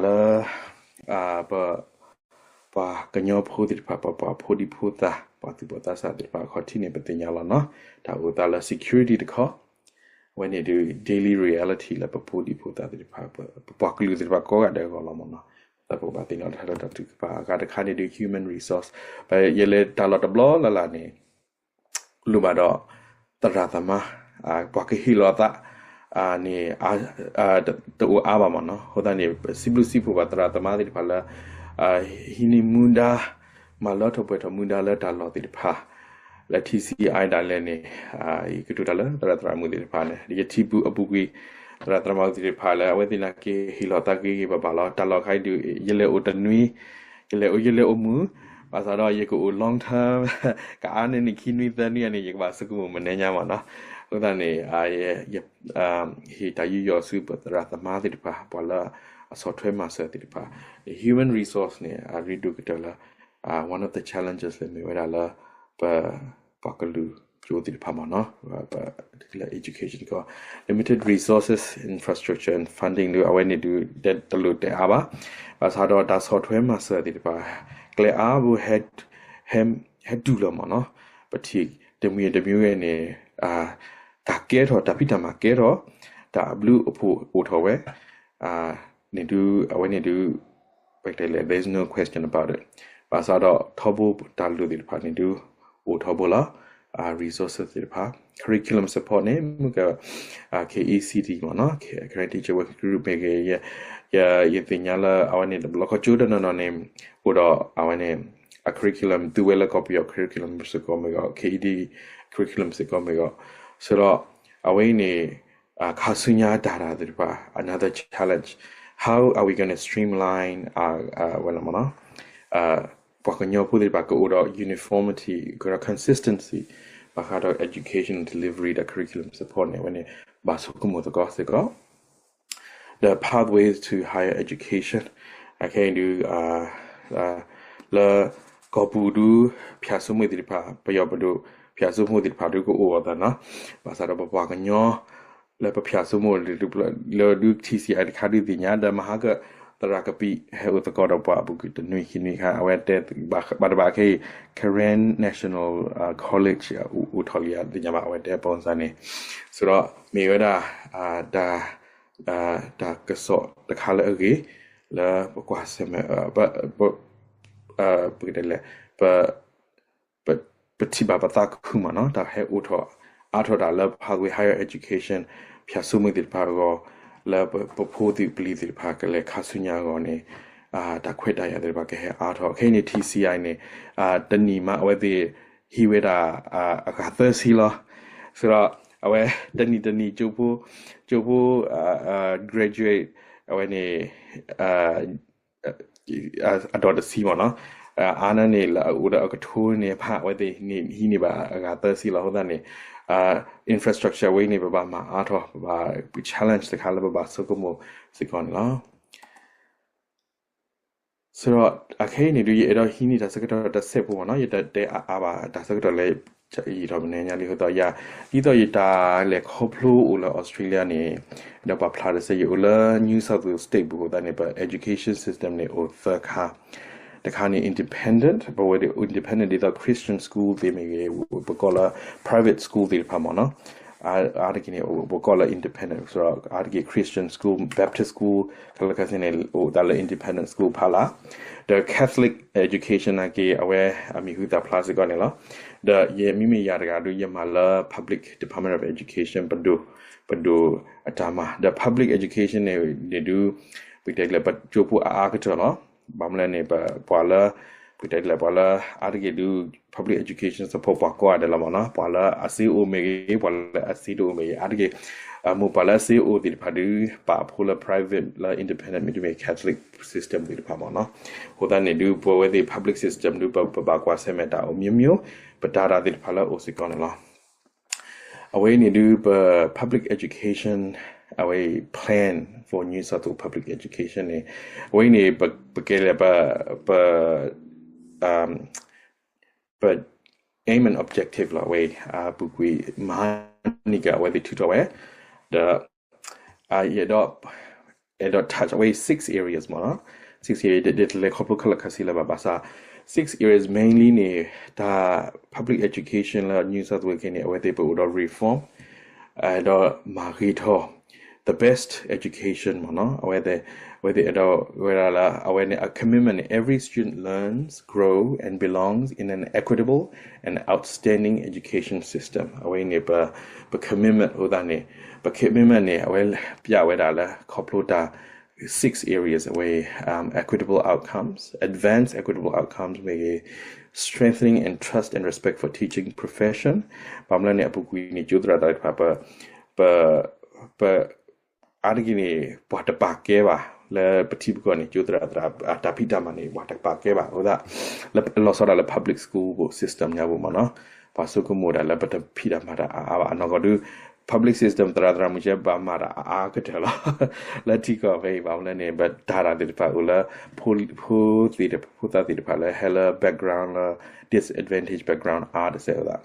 လၢ ပ ပှၤကညီဖိသ့ၣ်တဖၣ် ပပှၤဖိဒံဖိသၣ် ပှၤသူၣ်ဘီၣ်သးစၢ်သ့ၣ်တဖၣ်အခီၣ်ထံးန့ၣ် ပသ့ၣ်ညါလီၤနီၤ, တၢ်အိၣ်သးလၢ security တခီ, အဝဲန့ၣ်ဒုး daily reality လၢပဖိဒံဖိသၣ်သ့ၣ်တဖၣ် ပပှၤကလုာ်သ့ၣ်တဖၣ်ကိးဂၤဒဲးအဂီၢ်လီၤမ့ၢ်နီၤ, သးပကဘၣ်သ့ၣ်နီၣ်ထီၣ်လၢတၢ်ထုကဖၣ်အဂၤတခါန့ၣ်ဒုး human resource, ပယလဲၤတၢ်လီၢ်တဘျီလၢ်လၢ်န့ၣ် လိၣ်ဘၣ်ဒီး သရၣ်သမါ ပှၤကဟ့ၣ်လီၤသး န့ၣ် တအိၣ်အါဘၣ်မ့ၢ်နီၤ, အဃိသတးန့ၣ် ပစံးဘျုးစံးဖှိၣ်ဘၣ်သရၣ်သမါသ့ၣ်တဖၣ်လၢ ဟံးန့ၢ်မူဒါ မၤလၢထီၣ်ပှဲၤထီၣ်မူဒါလၢတၢ်လီၢ်သ့ၣ်တဖၣ် လၢ T C I ဒၣ်လဲာ်န့ၣ် ယကတိၤတၢ်လၢသရၣ်သရၣ်မုၣ်သ့ၣ်တဖၣ်န့ၣ် ယထံၣ်ဘူးအပူၤကွံာ် သရၣ်သရၣ်မုၣ်သ့ၣ်တဖၣ်လၢ အဝဲသ့ၣ်နာ်က့ဟ့ၣ်လီၤသးဂ့ၤဂ့ၤဘၣ်ဘၣ်လီၤ, တၢ်လီၢ်ခါအံၤဒုး ယလဲၤအိၣ်တနွံ ယလဲၤအိၣ်ယလဲၤအိၣ်မုာ်, ဘၣ်ဆၣ်ဒီးယကအိၣ် long term ကအါန့ၢ်နံၣ်ခံနွံသၢနွံန့ၣ် ယကဘၣ်ဆိကမိၣ်မနုၤညါမ့ၢ်နီၤ, အဃိသတးန့ၣ် ယ ဟ့ၣ်တၢ်ယူးယီၣ်ဆူပသရၣ်သမါသ့ၣ်တဖၣ် ပှၤလၢအဆီၣ်ထွဲမၤစၢၤသ့ၣ်တဖၣ်, human resource န့ၣ် အရ့ဒိၣ်ကတၢၢ်လၢ one of the challenges လၢမ့ၢ်ဝဲဒၣ်လၢ ပ ပှၤကလုာ်ကၠိသ့ၣ်တဖၣ်မ့ၢ်နီၤ, ပ လၢ education ကီး limited resources, infrastructure and funding ဒုး အဝဲန့ၣ်ဒုး တလိၣ်တဲအါဘၣ်, ဘၣ်ဆၣ်ဒီးတၢ်ဆီၣ်ထွဲမၤစၢၤသ့ၣ်တဖၣ် ကျဲအါဘိ ဟဲတူၢ်လီၤမ့ၢ်နီၤ, ပထံၣ်တမံၤတမံၤဝဲန့ၣ် တၢ်ကဲထီၣ် တၢ်ဖံးတၢ်မၤကဲထီၣ် တၢ်အဘျုးအဖှိၣ်အိၣ်ထီၣ်ဝဲ န့ၣ်ဒုး အဝဲန့ၣ်ဒုး ပတဲလဲၣ် there's no question about it, ဘၣ်ဆၣ်ဒီးထီဘိတၢ်လိၣ်သ့ၣ်တဖၣ်န့ၣ်ဒုး အိၣ်ထီဘိလီၤ, resources သ့ၣ်တဖၣ် curriculum support န့ၣ် မ့ၢ်က K E C T မ့ၢ်နီၤ, Karen Teacher Working Group မ့ၢ်ဂ့ၤ, ယသ့ၣ်ညါလၢအဝဲန့ၣ် တဘျီခီကၠိတနီၤနီၤန့ၣ် အိၣ်ဒီးအဝဲန့ၣ် အ curriculum သူဝဲလၢကီၢ်ပယီၤ curriculum စ့ၢ်ကီးမ့ၢ်ဂ့ၤ, K E D curriculum စ့ၢ်ကီးမ့ၢ်ဂ့ၤ, ဆိုတော့ အဝဲအံၤန့ၣ် ခါဆူညါတၢ်တၢ်သ့ၣ်တဖၣ် another challenge, how are we gonna streamline ဝဲလီၤမ့ၢ်နီၤ, ပှၤကညီဖိသ့ၣ်တဖၣ်ကအိၣ်ဒီး uniformity ကအိၣ်ဒီး consistency ဘၣ်ဃးဒီး education delivery ဒီး curriculum support န့ၣ် အဝဲန့ၣ် ဘၣ်ဆိကမိၣ်သကိးစ့ၢ်ကီး the pathways to higher education, အခဲအံၤဒုး လၢကီၢ်ပူၤဒုး ဖၠၣ်စိမိၣ်သ့ၣ်တဖၣ် ပယီၤပဒိၣ် ဖၠၣ်စိမိၣ်သ့ၣ်တဖၣ်ဒုးကအိၣ်အသးနီၤ, ဘၣ်ဆၣ်ဒီးပပှၤကညီ လၢပဖၠၣ်စိမိၣ်လၢဒုး T C I တခါဒုးသ့ၣ်ညါ ဒီးမဟါက သရၣ်ကပံာ်ဟဲအိၣ်သကိးဒီးပှၤအပူၤကွံာ်တနွံခံနွံခါ အဝဲတဲ ဘၣ်တဘၣ်ခဲအံၤ Karen National College အိၣ်ထီၣ်လံဧါသ့ၣ်ညါဘၣ် အဝဲတဲ ပုံစံန့ၣ်, ဆိုတော့ မ့ၢ်ဝဲဒၣ် တၢ် တၢ်ကစီၣ်တခါလၢအဂ့ၤ လၢပကွၢ်ဆၢၣ်မဲာ် ပကတဲလဲၣ် ပ ပထံၣ်ဘၣ်ပသးခုမ့ၢ်နီၤ တၢ်ဟဲအိၣ်ထီၣ်အါထီၣ်တၢ်လၢ pathway higher education ဖၠၣ်စိမိၣ်သ့ၣ်တဖၣ်အဂီၢ် လၢပဖိသ့ၣ်ပလံၤသ့ၣ်တဖၣ်ကလဲၤခါဆူညါအဂီၢ်န့ၣ် တၢ်ခွဲးတၢ်ယာ်သ့ၣ်တဖၣ်ကဟဲအါထီၣ် ခဲအံၤန့ၣ် T C I န့ၣ် တနံၣ်မးအဝဲသ့ၣ်ဟံးဝဲဒၣ် အဂၤသၢဆံလီၤ. ဆိုတော့ အဝဲတနံၣ်တနံၣ် ကၠိဖိ ကၠိဖိ graduate အဝဲန့ၣ် အဒီးတဆံမ့ၢ်နီၤ အါန့ၢ်န့ၣ် လၢအအိၣ်ဒီးအကထိန့ၣ် ဖးအဝဲသ့ၣ်န့ၣ် ဟံးန့ၢ်ဘၣ်အဂၤသၢဆံလီၤ. အဃိသတးန့ၣ် infrastructure ဝဲအံၤန့ၣ် ပဘၣ်မၤအါထီၣ် ပဘၣ် challenge တခါလၢပဘၣ်ဆိကမိၣ်စ့ၢ်ကီးန့ၣ်လီၤ. ဆိုတော့ အခဲအံၤန့ၣ်ဒုး ယအဲၣ်ဒိးဟံးန့ၢ်တၢ်ဆၢကတီၢ်တစဲးဖိမ့ၢ်နီၤ ယတတဲအါအါဘၣ် တၢ်ဆၢကတီၢ်လၢ ယံာ်ထီၣ်မနုၤညါလံအဃိသတး ယ ဒ်သိးယတၢ်လဲၤခီဖျိအိၣ်လၢ Australia န့ၣ် ဒီးပှၤဖျါတစဲး ယအိၣ်လၢ New South Wales State ပူၤအဃိသတးန့ၣ် ပ education system န့ၣ် အိၣ်သၢခါ တခါန့ၣ် independent ပဝဲဒၣ် independent ဒ်သိး Christian school သ့ၣ်မ့ၢ်ဂ့ၤ ပကိးလၢ private school သ့ၣ်တဖၣ်မ့ၢ်နီၤ အါတက့ၢ်န့ၣ် ပကိးလၢ independent ဆိုတော့ အါတက့ၢ် Christian school, Baptist school ခဲလၢာ်ခဲဆ့န့ၣ် အိၣ်သးလၢ independent school ဖးလၢ်, ဒီး Catholic education နာ်က့ အဝဲအမံၤဟူသၣ်ဖျါစ့ၢ်ကီးန့ၣ်လီၤ. ဒီးယမ့မ့ၢ်ယၤတဂၤဒုး ယမၤလၢ public Department of Education ပဒိၣ်, ပဒိၣ်အတၢ်မၤ ဒီး public education န့ၣ်ဒုး ပတဲလဲၣ် ပကၠိဖိအအါကတၢၢ်လီၤ. ဘၣ်မနုၤလဲၣ်န့ၣ် ပှၤလၢ ပတဲလဲၣ် ပှၤလၢအါတက့ၢ်ဒုး public education support ပှၤကိးဂၤဒဲးလီၤမ့ၢ်နီၤ ပှၤလၢအစ့အိၣ်မ့ၢ်ဂ့ၤ ပှၤလၢအစ့တအိၣ်မ့ၢ်ဂ့ၤ အါတက့ၢ် မိၢ်ပၢ်လၢအစ့အိၣ်သ့ၣ်တဖၣ်ဒုး ပာ်အဖိလၢ private လၢ independent မ့တမ့ၢ် Catholic system သ့ၣ်တဖၣ်မ့ၢ်နီၤ. အဃိသတးန့ၣ်ဒုး ပဝဲသ့ၣ် public system ဒုး ပဘၣ်ကွၢ်ဆၢၣ်မဲာ်တၢ်အိၣ်မံၤမံၤ ပတၢ်တၢ်သ့ၣ်တဖၣ်လၢအအိၣ်စ့ၢ်ကီးန့ၣ်လီၤ. အဝဲအံၤန့ၣ်ဒုး ပ public education အဝဲ plan for New South Wales public education န့ၣ် အဝဲအံၤန့ၣ် ပကဲလဲၣ် ပ ပ ပ aim and objective လီၤ အဝဲအံၤ အပူၤကွံာ်မဟါနံၤက အဝဲသ့ၣ်ထုးထီၣ်ဝဲ ဒီး ယအဲၣ်ဒိး အဲၣ်ဒိး touch အဝဲ six areas မ့ၢ်နီၤ, six area ဒ်လဲၤခီဖျိခဲလၢာ်ခဲဆ့လၢၤဘၣ် ဘၣ်ဆၣ် six areas mainly န့ၣ် တၢ် public education လၢ New South Wales ခဲအံၤန့ၣ် အဝဲသ့ၣ်ပအိၣ်ဒီး reform ဒီးမၤဂ့ၤထီၣ် the best education မ့ၢ်နီၤ, အဝဲသ့ၣ် အဝဲသ့ၣ်အဲၣ်ဒိးဝဲဒၣ်လၢ အဝဲန့ၣ် အ commitment န့ၣ် every student learns, grow and belongs in an equitable and outstanding education system. အဝဲန့ၣ် ပ ပ commitment အဃိသတးန့ၣ် ပ commitment န့ၣ် အဝဲပျးဝဲဒၣ်လၢ ခီဖျိတၢ် six areas အဝဲ um, equitable outcomes, advance equitable outcomes မ့ၢ်ဂ့ၤ, strengthening and trust and respect for teaching profession. ဘၣ်မနုၤလဲၣ်န့ၣ် အပူၤကွံာ်န့ၣ် ကၠိသရၣ်သရၣ်တဖၣ် ပ ပ ပ အါတက့ၢ်န့ၣ် ပှၤတပာ်ကဲဘၣ် လၢပထံပကီၢ်န့ၣ် ကၠိသရၣ်သရၣ် အတၢ်ဖံးတၢ်မၤန့ၣ် ပှၤတပာ်ကဲဘၣ် အဃိသတး လၢလီၤဆီဒၣ်လၢ public school system ညါပူၤမ့ၢ်နီၤ, ပှၤဆိကမိၣ်ဒၣ်လၢပတဖံးတၢ်မၤတၢ်အါအါဘၣ် အနီၢ်ကီၢ်ဒုး public system သရၣ်သရၣ်မုၣ်ကဲ ဘၣ်မၤတၢ်အါအါကတၢၢ်လီၤ လၢထံကီၢ်ဖဲအံၤ ဘၣ်မနုၤလဲၣ်န့ၣ် ပတၢ်တၢ်သ့ၣ်တဖၣ်အိၣ်လၢ ဖိ ဖိသ့ၣ်တ ဖိသၣ်သ့ၣ်တဖၣ်လၢဟဲလၢ background လၢ disadvantage background အါတစဲးအဃိသတး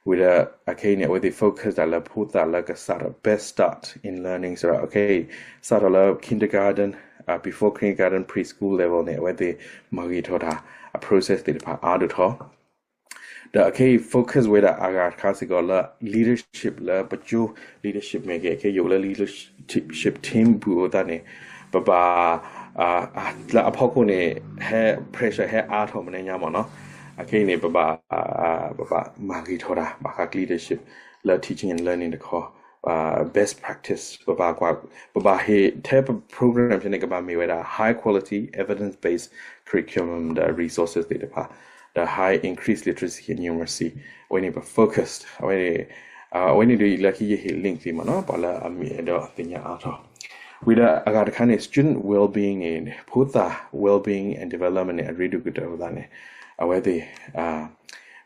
ဝံၤဒီး အခဲအံၤန့ၣ် အဝဲသ့ၣ် focus တၢ်လၢဖိသၣ်လၢကစးထီၣ် best start in learning စးထီၣ် အခဲအံၤ စးထီၣ်လၢ kindergarten, uh, before kindergarten, preschool level န့ၣ် အဝဲသ့ၣ်မၤဂ့ၤထီၣ်တၢ် အ process သ့ၣ်တဖၣ်အါဒိၣ်ထီၣ် ဒီးအခဲအံၤ focus ဝဲဒၣ်အဂၤတခါစ့ၢ်ကီးလၢ leadership လၢပကၠိ leadership မ့ၢ်ဂ့ၤ အခဲအံၤယအိၣ်လၢ leadership team ပူၤအဃိသတးန့ၣ် ပဘၣ် လၢအဖီခိၣ်န့ၣ် ဟဲ pressure ဟဲအါထီၣ်မနုၤညါမ့ၢ်နီၤ, အခဲအံၤန့ၣ် ပဘၣ် ပဘၣ်မၤဂ့ၤထီၣ်တၢ် ဘၣ်ဃး leadership လၢ teaching and learning တခီ best practice ပဘၣ်ကွၢ် ပဘၣ်ဟ့ၣ်ထဲပ program ဖဲန့ၣ် ကဘၣ်မ့ၢ်ဝဲဒၣ် high quality evidence based curriculum ဒီး resources သ့ၣ်တဖၣ် ဒီး high increase literacy and numeracy အဝဲန့ၣ်ပ focus အဝဲ အဝဲန့ၣ်ဒ်လၢခံယဟ့ၣ် link သ့ၣ်မ့ၢ်နီၤ ပှၤလၢအမ့ၢ်အဲၣ်ဒိးသ့ၣ်ညါအါထီၣ် ဝံၤဒီးအဂၤတခါန့ၣ် student well-being န့ၣ် ဖိသၣ် well-being and development န့ၣ် အရ့ဒိၣ်ကတၢၢ်အဃိသတးန့ၣ် အဝဲသ့ၣ်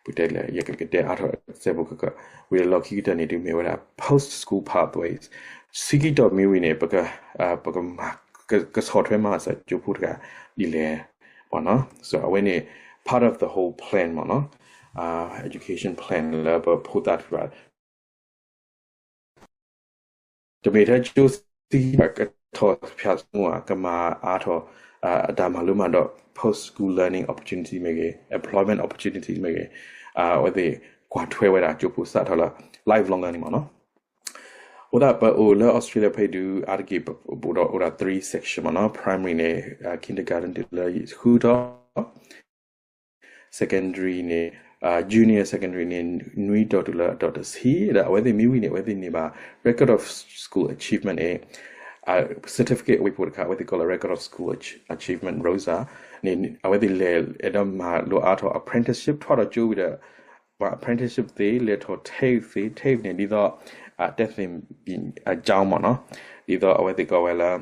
ပတဲလၢ ယကတဲအါထီၣ်စဲးဖိကက ဝံၤဒီးလီၢ်ခံကတၢၢ်န့ၣ် ဒုးမ့ၢ်ဝဲဒၣ် post school pathways ဆံးကံၢ်တီၢ်မ့ၢ်ဝံၤန့ၣ် ပက ပကမၤ ကဆီၣ်ထွဲမၤစၢၤကၠိဖိတဂၤဒ်လဲၣ် မ့ၢ်နီၤ so အဝဲန့ၣ် part of the whole plan မ့ၢ်နီၤ education plan လၢပဖိသၣ်တဖၣ် တမ့ၢ်ထဲကၠိဆံးကံၢ် ကထီၣ်ဖၠးမူ ကမၤအါထီၣ် တၢ်မၤလိမၤဒိး post school learning opportunity မ့ၢ်ဂ့ၤ employment opportunity မ့ၢ်ဂ့ၤ အဝဲသ့ၣ်ကွၢ်ထွဲဝဲဒၣ်ကၠိဖိစးထီၣ်လၢ lifelong learning မ့ၢ်နီၤ အဃိသတးပအိၣ်လၢ Australia ဖဲဒုး အါတက့ၢ်ပအိၣ်ဒီး အိၣ်ဒီး three section မ့ၢ်နီၤ primary န့ၣ် kindergarten တုၤလၢဃုထီၣ် secondary န့ၣ် junior secondary န့ၣ် နွံတီၤတုၤလၢအတီၤတဆံ ဒီးအဝဲသ့ၣ်မ့ၢ်ဝံၤန့ၣ် အဝဲသ့ၣ်န့ၢ်ဘၣ် record of school achievement န့ၣ် certificate ဝဲဖိတခါ အဝဲသ့ၣ်ကိးလၢ record of school achievement ROSA န့ၣ် အဝဲသ့ၣ်လဲၤအဲၣ်ဒိးမၤလိအါထီၣ် apprenticeship ထီၣ်ဒီးကၠိဝံၤဒီး apprenticeship သ့ လဲၤထီၣ် TAFE သ့ TAFE န့ၣ် ဒ်သိး အတၢ်သ့ၣ် အကြောင်း မ့ၢ်နီၤ ဒ်သိးအဝဲသ့ၣ်ကိးဝဲလၢ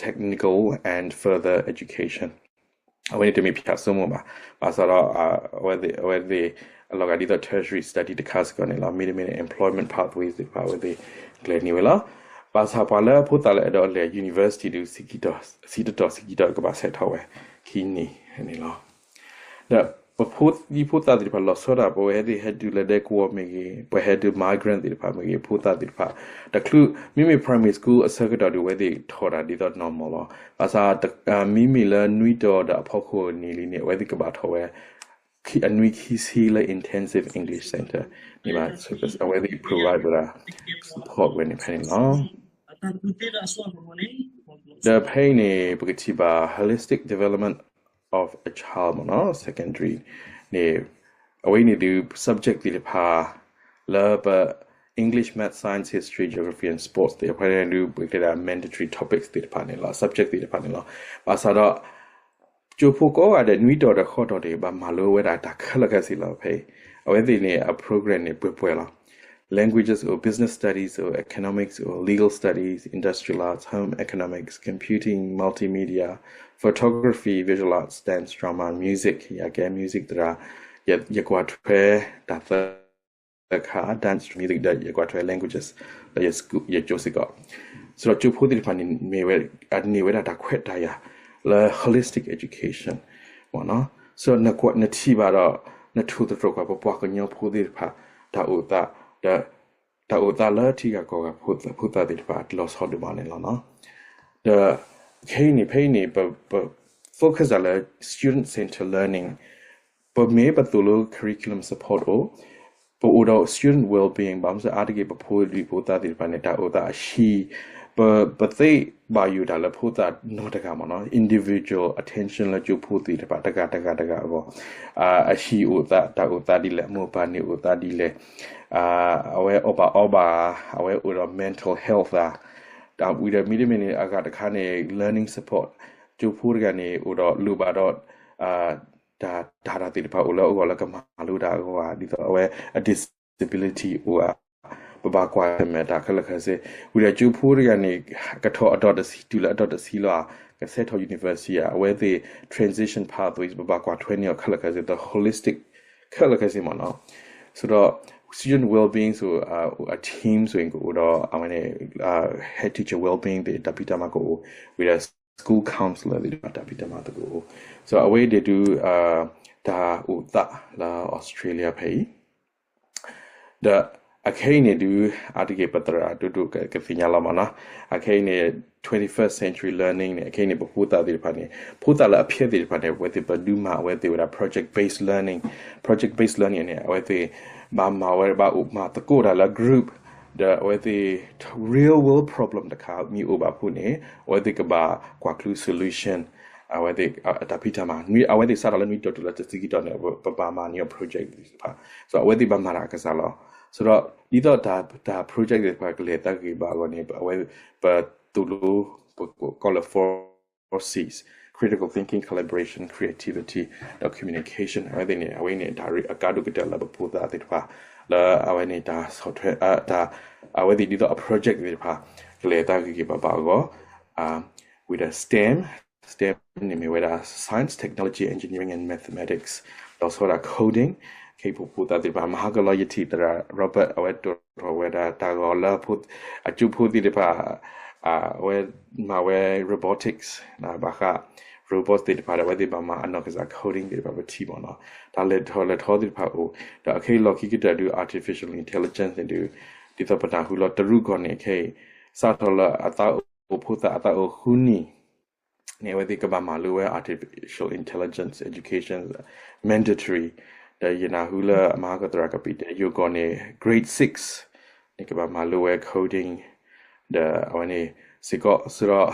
technical and further education အဝဲန့ၣ်တမ့ၢ်ဖၠးဆိကမိၣ်ဘၣ် ဘၣ်ဆၣ်ဒီး အဝဲသ့ၣ် အလီၤဂာ်ဒ်သိး tertiary study တခါစ့ၢ်ကီးန့ၣ်လီၤ မ့တမ့ၢ်န့ၣ် employment pathways သ့ၣ်တဖၣ် အဝဲသ့ၣ်ကျဲၤန့ၢ်ဝဲလီၤ ဘၣ်ဆၣ်ပှၤလၢဖိသၣ်လၢအဲၣ်ဒိးလဲၤ university ဒုး ဆံတတီၤ ဆံကံၢ်တီၢ်ကဘၣ်ဆဲးထီၣ်ဝဲ ခံနံၣ်န့ၣ်လီၤ ဒီးပဖိသံဖိသၣ်သ့ၣ်တဖၣ်လီၤဆီဒၣ် ပဝဲသ့ၣ်ဟဲတုၤလၢဒဲကဝီၤမ့ၢ်ဂ့ၤ ပဟဲတုၤ migrant သ့ၣ်တဖၣ်မ့ၢ်ဂ့ၤ ဖိသၣ်သ့ၣ်တဖၣ် တချုး မ့မ့ၢ် primary school အဆၢကတီၢ်ဒုး အဝဲသ့ၣ်ထီၣ်တၢ်ဒ်သိး normal လီၤ ဘၣ်ဆၣ် မ့မ့ၢ်လၢနွံတီၤဒီးအဖီခိၣ်န့ၣ်လံန့ၣ် အဝဲသ့ၣ်ကဘၣ်ထီၣ်ဝဲ အနွံခံဆံလၢ intensive English center န့ၣ်ဘၣ် အဝဲသ့ၣ် provide ဝဲဒၣ် support ဝဲန့ၣ်ဖဲန့ၣ်လီၤ ဒီးဖဲအံၤန့ၣ် ပကထံၣ်ဘၣ် holistic development of a child မ့ၢ်နီၤ secondary န့ၣ် အဝဲအံၤန့ၣ်ဒုး subject သ့ၣ်တဖၣ် လၢပ English, Math, Science, History, Geography and Sports သ့ၣ်တဖၣ်န့ၣ်ဒုး ပကတဲဒၣ် mandatory topics သ့ၣ်တဖၣ်န့ၣ်လီၤ subject သ့ၣ်တဖၣ်န့ၣ်လီၤ ဘၣ်ဆၣ်ဒီး ကၠိဖိကိးဂၤဒဲးနွံတီၤဒီးဃိးတီၤန့ၣ် ဘၣ်မၤလိဝဲဒၣ်တၢ်ခဲလၢာ်ခဲဆ့လီၤဖဲအံၤ အဝဲသ့ၣ်န့ၣ် အ program န့ၣ် ပှဲၤပှဲၤလီၤ languages အိၣ် business studies အိၣ် economics အိၣ် legal studies, industrial arts, home economics, computing, multimedia, photography, visual arts, dance, drama, music ယကဲ music သရၣ် ယကွၢ်ထွဲတၢ်သၢခါ dance, music ဒီးယကွၢ်ထွဲ languages လၢယကၠိစ့ၢ်ကီး ဆိုတော့ ကၠိဖိသ့ၣ်တဖၣ်န့ၣ် မ့ၢ်ဝဲ န့ၢ်ဝဲဒၣ်တၢ်ခွဲးတၢ်ယာ်လၢ holistic education မ့ၢ်နီၤ ဆိုတော့ နထံၣ်ဘၣ်ဒီး နထိၣ်သတြီၤကွၢ် ပပှၤကညီဖိသ့ၣ်တဖၣ် တၢ်အိၣ်သး ဒီး တၢ်အိၣ်သးလၢထံဂၤကီၢ်ဂၤဖိသၣ်သ့ၣ်တဖၣ် လီၤဆီဒိၣ်မးန့ၣ်လီၤနီၤ ဒီးခဲအံၤန့ၣ် ဖဲအံၤန့ၣ် ပ ပ focus တၢ်လၢ student center learning, ပမ့ၢ်ပသိၣ်လိ curriculum support အိၣ်, ပအိၣ်ဒီး student well-being, ဘၣ်မနုၤအါတက့ၢ် ပဖိဒံဖိသၣ်သ့ၣ်တဖၣ်န့ၣ် တၢ်အိၣ်သးအဟံၣ်, ပ ပသ့ဘၣ်ယိၣ်တၢ်လၢဖိသၣ်နီတဂၤမ့ၢ်နီၤ, individual attention လၢကၠိဖိသ့ၣ်တဖၣ် တဂၤတဂၤတဂၤအဂီၢ်, အဟံၣ်အိၣ်သး တၢ်အိၣ်သးဒ်လဲၣ်, အမိၢ်ပၢ်န့ၣ်အိၣ်သးဒ်လဲၣ်, အဝဲအီၣ်ဘၣ်အီဘၣ်ဧါ, အဝဲအိၣ်ဒီး mental health ဧါ, တၢ်ဝံၤဒီးမ့တမ့ၢ်န့ၣ် အဂၤတခါန့ၣ် learning support, ကၠိဖိတဂၤန့ၣ် အိၣ်ဒီးလိၣ်ဘၣ်ဒီး တၢ် တၢ် တၢ်သ့ၣ်တဖၣ်အိၣ်လၢအဂီၢ်လၢကမၤလိတၢ်အဂီၢ်ဧါ, ဒ်သိးအဝဲအ disability အိၣ်ဧါ, ပဘၣ်ကွၢ်ဆၢၣ်မဲာ်တၢ်ခဲလၢာ်ခဲဆ့, ဝံၤဒီးကၠိဖိတဂၤန့ၣ် ကထီၣ်အဒီတဆံ တုၤလၢအဒီတဆံလီၤဧါ, ကဆဲးထီၣ် university ဧါ, အဝဲသ့ၣ် transition pathways ပဘၣ်ကွၢ်ထွဲန့ၢ်အီၤခဲလၢာ်ခဲဆ့, the holistic ခဲလၢာ်ခဲဆ့မ့ၢ်နီၤ. ဆိုတော့ student well-being ဆို အ team ဆိုရင် ကအိၣ်ဒီး အဝဲန့ၣ် head teacher well-being သ့ၣ် တၢ်ဖံးတၢ်မၤကအိၣ်, ဝံၤဒီး school counselor သ့ၣ်တဖၣ် တၢ်ဖံးတၢ်မၤသကိးအိၣ်, ဆိုတော့ အဝဲအံၤဒ်ဒုး တၢ်အိၣ်သးလၢ Australia ဖဲအံၤ ဒီးအခဲအံၤန့ၣ်ဒုး အါတက့ၢ်ပသရၣ်ဒိၣ်ဒိၣ်ကသ့ၣ်ညါလီၤမ့ၢ်နီၤ, အခဲအံၤန့ၣ် twenty-first century learning န့ၣ် အခဲအံၤန့ၣ် ပဖိသၣ်သ့ၣ်တဖၣ်န့ၣ် ဖိသၣ်လၢအဖျဲၣ်သ့ၣ်တဖၣ်န့ၣ် အဝဲသ့ၣ်ပဒုးမၤအဝဲသ့ၣ်ဝဲဒၣ် project based learning, project based learning န့ၣ် အဝဲသ့ၣ် ဘၣ်မၤဝဲ ဘၣ်အိၣ်မၤသကိးတၢ်လၢ group, ဒီးအဝဲသ့ၣ် real world problem တခါမ့ၢ်အိၣ်ဘၣ်ဖုးန့ၣ် အဝဲသ့ၣ်ကဘၣ်ကွၢ်ကျူး solution, အဝဲသ့ၣ်အတၢ်ဖံးတၢ်မၤ အဝဲသ့ၣ်စးထီၣ်လၢနွံကတီၢ်တုၤလၢတဆံခံကတီၢ်န့ၣ် ပဘၣ်မၤန့ၢ်အီၤ project သ့ၣ်တဖၣ်, ဆိုတော့ အဝဲသ့ၣ်ဘၣ်မၤတၢ်အကစၢ်လီၤ. ဆိုတော့ ဒ်သိးတၢ် တၢ် project သ့ၣ်တဖၣ်ကလဲၤသးဂ့ၤဘၣ်အဂီၢ်န့ၣ် အဝဲ ပသိၣ်လိ ပကိးလၢ four Cs, critical thinking, collaboration, creativity ဒီး communication အဝဲသ့ၣ်န့ၣ် အဝဲန့ၣ်တၢ်ရ့အကါဒိၣ်ကတၢၢ်လၢပဖိသၣ်သ့ၣ်တဖၣ် လၢအဝဲန့ၣ်တၢ်ဆီၣ်ထွဲ တၢ် အဝဲသ့ၣ်ဒ်သိးအ project သ့ၣ်တဖၣ် ကလဲၤသးဂ့ၤဂ့ၤဘၣ်ဘၣ်အဂီၢ် with the STEM, STEM န့ၣ်မ့ၢ်ဝဲဒၣ် science, technology, engineering and mathematics, ဒီးဆီဒၣ် coding, ခဲအံၤပဖိသၣ်သ့ၣ်တဖၣ် မဟါကလီယထံၣ်သရၣ် Robert အဝဲတိၣ်ထီၣ်ဝဲဒၣ်တၢ်ဂီၤလၢ အကၠိဖိသ့ၣ်တဖၣ် အဝဲမၤဝဲ robotics ဘၣ်ဃး robots သ့ၣ်တဖၣ်ဒီး အဝဲသ့ၣ်ဘၣ်မၤအနီၢ်ကစၢ် coding သ့ၣ်တဖၣ်ပထံၣ်မ့ၢ်နီၤ, တၢ်လဲၤထီၣ်လဲၤထီသ့ၣ်တဖၣ်အိၣ်, ဒီးအခဲအံၤလီၢ်ခံကတၢၢ်ဒုး artificial intelligence န့ၣ်ဒုး ဒ်သိးပနၢ်ဟူလီၤတရူးကီၢ်န့ၣ် ခဲအံၤ စးထီၣ်လၢအသးအိၣ်ဖိသၣ်အသးအိၣ်ဃုနံၣ်န့ၣ် အဝဲသ့ၣ်ကဘၣ်မၤလိဝဲ artificial intelligence education mandatory, ဒီးယနၢ်ဟူလၢအမၤဟါကီၢ်သရၣ်ကပံာ်တဲ ယိၤကီၢ်န့ၣ် grade six န့ၣ် ကဘၣ်မၤလိဝဲ coding ဒီးအဝဲန့ၣ်စ့ၢ်ကီး ဆိုတော့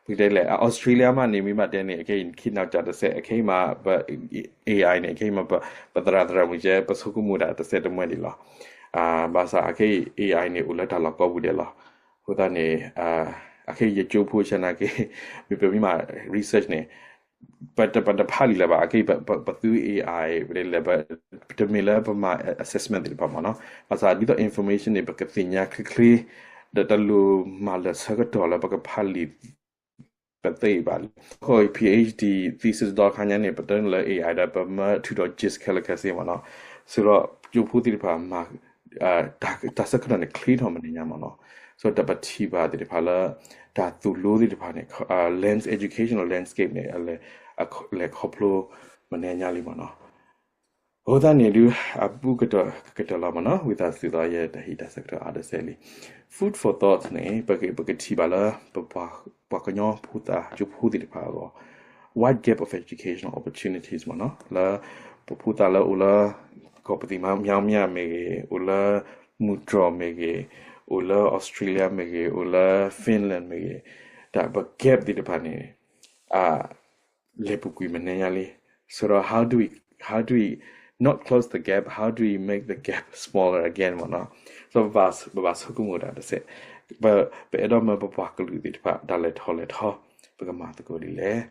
ပကတဲလဲၣ် Australia မးန့ၣ် မ့ၢ်ဘၣ်တဲန့ၣ် အခဲအံၤ ခေတ်နောက်ကျတစဲး အခဲအံၤမး ပ AI န့ၣ် အခဲအံၤမး ပသရၣ်သရၣ်မုၣ်ကဲ ပဆိကမိၣ်ဒၣ်တစဲးတမှဲဒံးလီၤ. ဘၣ်ဆၣ်အခဲအံၤ AI န့ၣ် အိၣ်လၢတၢ်လီၢ်ကိးပူၤဒဲးလီၤ. အဃိသတးန့ၣ် အခဲအံၤယကၠိဖိဆၢနာ်က့ မ့ၢ်ပမ့ၢ်မၤ research န့ၣ် ပတ ပတဖးလံာ်လၢၤဘၣ် အခဲအံၤ ပ ပ ပသူ AI ပတဲလဲၣ် ပ တမ့ၢ်လၢပမၤ assessment သ့ၣ်တဖၣ်မ့ၢ်နီၤ, ဘၣ်ဆၣ်ဒ်သိး information န့ၣ် ပကသ့ၣ်ညါချ့ချ့ ဒီးတလိၣ်မၤလၢာ်ဆၢကတီၢ်လၢပကဖးလံာ် ပသ့ဘၣ်လံ. ခီ PhD thesis ဒီးခါညါန့ၣ် ပတဲလၢ AI ဒီးပမၢထုးထီၣ် gist ခဲလၢာ်ခဲဆ့မ့ၢ်နီၤ, ဆိုတော့ ကၠိဖိသ့ၣ်တဖၣ်မၤ တၢ်ဆၢကတီၢ်န့ၣ် ချ့ထီၣ်မနုၤညါမ့ၢ်နီၤ, ဆိုတော့ တၢ်ပထံၣ်ဘၣ်သ့ၣ်တဖၣ်လၢ တၢ်သိၣ်လိသ့ၣ်တဖၣ်န့ၣ် lands educational landscape န့ၣ် လဲၤခီဖျိမနုၤညါလံမ့ၢ်နီၤ. အဃိသတးန့ၣ်ဒုး အဘူးကတၢၢ်ကတၢၢ်လီၤမ့ၢ်နီၤ, ဝံသးစူၤဒီးယတၢ်ဟ့ၣ်တၢ်ဆၢကတီၢ်အါတစဲးလံ. Food for thought န့ၣ် ပက ပကထံၣ်ဘၣ်လၢ ပပှၤ ပှၤကညီဖိသၣ် ကၠိဖိသ့ၣ်တဖၣ်အဂီၢ် wide gap of educational opportunities မ့ၢ်နီၤ, လၢပဖိသၣ်လၢအိၣ်လၢ ကီၢ်ပသံၣ်မါမၠါမၠါမ့ၢ်ဂ့ၤ, အိၣ်လၢမုၢ်တြီၢ်မ့ၢ်ဂ့ၤ, အိၣ်လၢ Australia မ့ၢ်ဂ့ၤ, အိၣ်လၢ Finland မ့ၢ်ဂ့ၤ, တၢ်ပ gap သ့ၣ်တဖၣ်န့ၣ် လဲၤပူၤကွံာ်မနုၤညါလံ. ဆိုတော့ how do we, how do we not close the gap, how do we make the gap smaller again မ့ၢ်နီၤ, ဆိုတော့ ပဘၣ်ဆိကမိၣ်တၢ်တစဲး, ပ ပအဲၣ်ဒိးမၢပပှၤကလုာ်သ့ၣ်တဖၣ် တၢ်လဲၤထီၣ်လဲၤထီ ပကမၤသကိးဒ်လဲၣ်.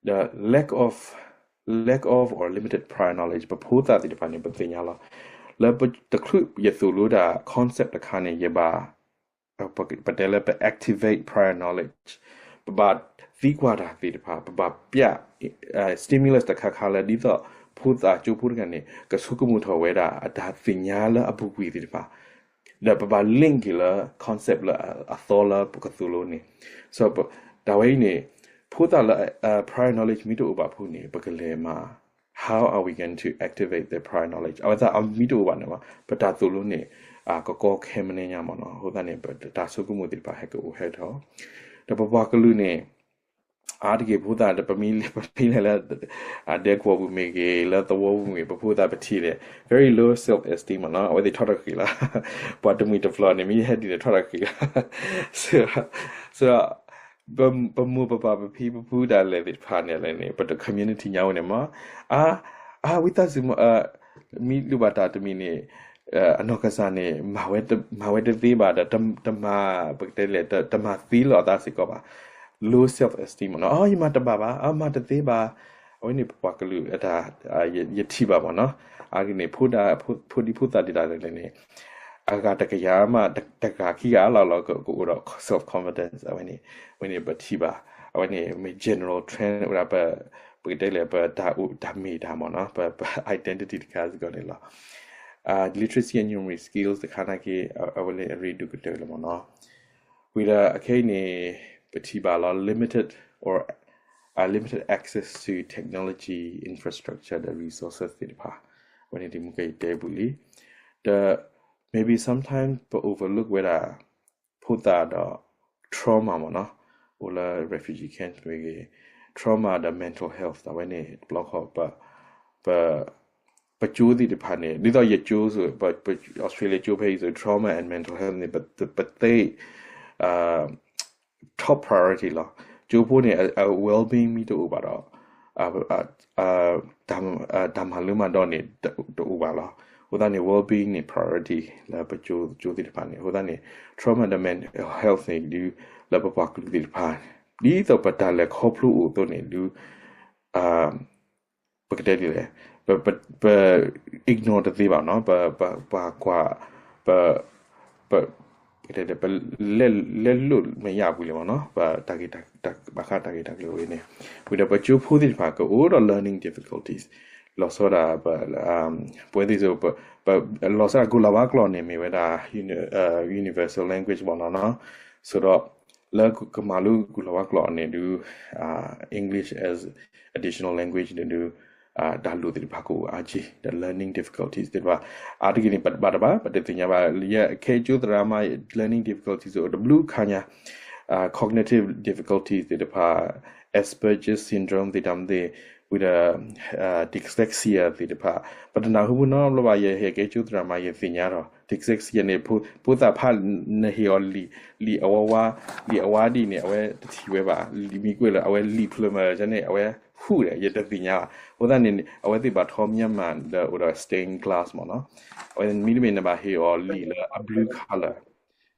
The lack of, lack of or limited prior knowledge ပဖိသၣ်သ့ၣ်တဖၣ်န့ၣ် ပသ့ၣ်ညါလီၤ. လၢတချုးယသိၣ်လိတၢ် concept တခါန့ၣ် ယဘၣ် ပတဲလၢပ activate prior knowledge, ပဘၣ်သံကွၢ်တၢ်သ့ၣ်တဖၣ်, ပဘၣ်ပျဲ stimulus တခါခါလၢ ဒ်သိးဖိသၣ်ကၠိဖိတဂၤန့ၣ် ကဆိကမိၣ်ထီၣ်ဝဲဒၣ် အတၢ်သ့ၣ်ညါလၢအပူၤကွံာ်သ့ၣ်တဖၣ်, ဒီးပဘၣ် link က့ၤလၢ concept လၢအသီလၢပကသိၣ်လိန့ၣ်, တၢ်ဝဲအံၤန့ၣ် ဖိသၣ်လၢ prior knowledge မ့ၢ်တအိၣ်ဘၣ်ဖုးန့ၣ် ပကလဲၤမၤ how are we going to activate the prior knowledge အဝဲသ့ၣ်အမ့ၢ်တအိၣ်ဘၣ်န့ၣ် ပတၢ်သိၣ်လိန့ၣ် ကကီခဲမနုၤညါမ့ၢ်နီၤ, အဃိသတးန့ၣ် ပတၢ်ဆိကမိၣ်သ့ၣ်တဖၣ်ဟဲကအိၣ်ဟဲထီၣ် ဒီးပပှၤကလုာ်န့ၣ် အါတက့ၢ်ဖိသၣ်ဒီး ပမ့ၢ်လဲၤ ပမ့ၢ်လဲၤလၢ အဒဲကဝီၤပူၤမ့ၢ်ဂ့ၤ လၢသဝီပူၤမ့ၢ်ဂ့ၤ ပဖိသၣ်ပထံၣ်ဒီး very low self esteem မ့ၢ်နီၤ, အဝဲသ့ၣ်ထီၣ်တၢ်ဃံလီၤ, ပှၤတမှံၤတပျီၤန့ၣ် မ့ၢ်ဟဲဒ်န့ၣ်ထီၣ်တၢ်ဃံလီၤ, ဆိုတော့ ပမိၢ်ပပၢ်ပဖံပဖုတၢ်လဲၤသ့ၣ်တဖၣ်န့ၣ်လဲၣ်န့ၣ် ပတ community ညါဝဲန့ၣ်မ့ၢ် အါ အါ ဝံသးစူၤ မ့ၢ်လိၣ်ဘၣ်တၢ်တမံၤန့ၣ် အနီၢ်ကစၢ်န့ၣ် မၤဝဲတသ့ဘၣ်ဒီး တမၤ ပကတဲလဲၣ် တမၤသ့လီၤအသးစ့ၢ်ကီးဘၣ်, low self esteem မ့ၢ်နီၤ, အီ ယမၤတဘၣ်ဘၣ် အမၤတသ့ဘၣ်, အဝဲန့ၣ်ပပှၤကလုာ်အတၢ် ယထံၣ်ဘၣ်မ့ၢ်နီၤ, အါဂ့ၢ်န့ၣ် ဖိဒံဖိသၣ်ဒ်တၢ်လဲၣ်န့ၣ် အဂၤတကယၤမး တဂၤခံဂၤအလီၢ်လီၤကအိၣ်ဒီး self confidence အဝဲန့ၣ်, အဝဲန့ၣ်ပထံၣ်ဘၣ်, အဝဲန့ၣ်မ့ၢ် general trend ဝဲဒၣ်ပ ပကတဲလဲၣ် ပတၢ်အိၣ်တၢ်မ့ၢ်တၢ်မ့ၢ်နီၤ, ပ ပ identity တခါစ့ၢ်ကီးန့ၣ်လီၤ. literacy and numeric skills တခါနာ်က့ အဝဲလၢအရ့ဒိၣ်ကတၢၢ်လီၤမ့ၢ်နီၤ, ဝံၤဒီးအခဲအံၤန့ၣ် ပထံၣ်ဘၣ်လီၤ limited or limited access to technology infrastructure ဒီး resources သ့ၣ်တဖၣ်, အဝဲန့ၣ်ဒ်မုၢ်ကယတဲပူၤလံ, ဒီး maybe sometimes ပ overlook ဝဲဒၣ် ဖိသၣ်ဒီး trauma မ့ၢ်နီၤ, အိၣ်လၢ refugee camp မ့ၢ်ဂ့ၤ trauma ဒီး mental health အဝဲန့ၣ်တဘျီဃီ ပ ပကၠိသ့ၣ်တဖၣ်န့ၣ် ဒ်သိးယကၠိ Australia ကၠိဖဲအံၤ trauma and mental health န့ၣ် ပသ့ top priority လီၤ. ကၠိဖိန့ၣ် အ well-being မ့ၢ်တအိၣ်ဘၣ်ဒီး တၢ်မၤလၢမၤဒီးန့ၣ် တအိၣ်ဘၣ်လီၤ. အဃိသတးန့ၣ် well-being န့ၣ် priority လၢပကၠိသ့ၣ်တဖၣ်န့ၣ် အဃိသတးန့ၣ် trauma ဒီး mental health န့ၣ် ဒ်လၢပပှၤကလုာ်သ့ၣ်တဖၣ် ဒ်သိးပတၢ်လဲၤခီဖျိအိၣ်အသိးန့ၣ် ဒ် ပကတဲဒ်လဲၣ်, ပ ignore တသ့ဘၣ်နီၤ, ပ ပ ပကွၢ် ပ ပ ပ ပလဲလိာ်မ့ၢ်ယါပူၤလံမ့ၢ်နီၤ, ပတၢ်ဂ့ၢ် ဘၣ်ဃးတၢ်ဂ့ၢ်တၢ်ကျိၤဝဲန့ၣ်, ဝံၤဒီးပကၠိဖိသ့ၣ်တဖၣ်ကအိၣ်ဒီး learning difficulties, လီၤဆီဒၣ် ပ ပဝဲသ့ၣ်စ့ၢ် ပ လီၤဆီဒၣ်ကူၣ်လၤဝါကျိာ်န့ၣ် မ့ၢ်ဝဲဒၣ် universal language ဘၣ်နီၤနီၤ, ဆိုတော့ လၢကမၤလိကူၣ်လၤဝါကျိာ်န့ၣ်ဒုး English as additional language န့ၣ်ဒုး တၢ်လိၣ်သ့ၣ်တဖၣ်ကအိၣ်အါက့ ဒီး learning difficulties သ့ၣ်တဖၣ် အါတက့ၢ်န့ၣ် ပဘၣ်တဘၣ် ပတသ့ၣ်ညါဘၣ် ယခဲကၠိသရၣ်မါ learning difficulties အိၣ်တဘျုးခါညါ, cognitive difficulties သ့ၣ်တဖၣ် Asperger syndrome သ့ၣ်တဖၣ် ဝံၤဒီး dyslexia သ့ၣ်တဖၣ် ပတနၢ်ဟူနီတဘျီဘၣ် ယဟဲကဲကၠိသရၣ်မါ ယသ့ၣ်ညါဒီး dyslexia န့ၣ် ဖိသၣ်ဖးနဟ့ၣ်အီၤလံာ် လံာ်အဝါဝါ လံာ်အဝါဒ်န့ၣ် အဝဲတထံၣ်ဝဲဘၣ် လံာ်မံၤကွဲးလၢ အဝဲလံာ်ဖျၢၣ်မၤန့ၣ် အဝဲဟူးဒီး ယတသ့ၣ်ညါဘၣ် အဃိသတးန့ၣ် အဝဲသ့ၣ်ဘၣ်ထီၣ်မံၤမးဒီးအိၣ်ဒီး stained glass မ့ၢ်နီၤ, အဝဲမ့တမ့ၢ်နဘၣ်ဟ့ၣ်အီၤလံာ်လၢအ blue color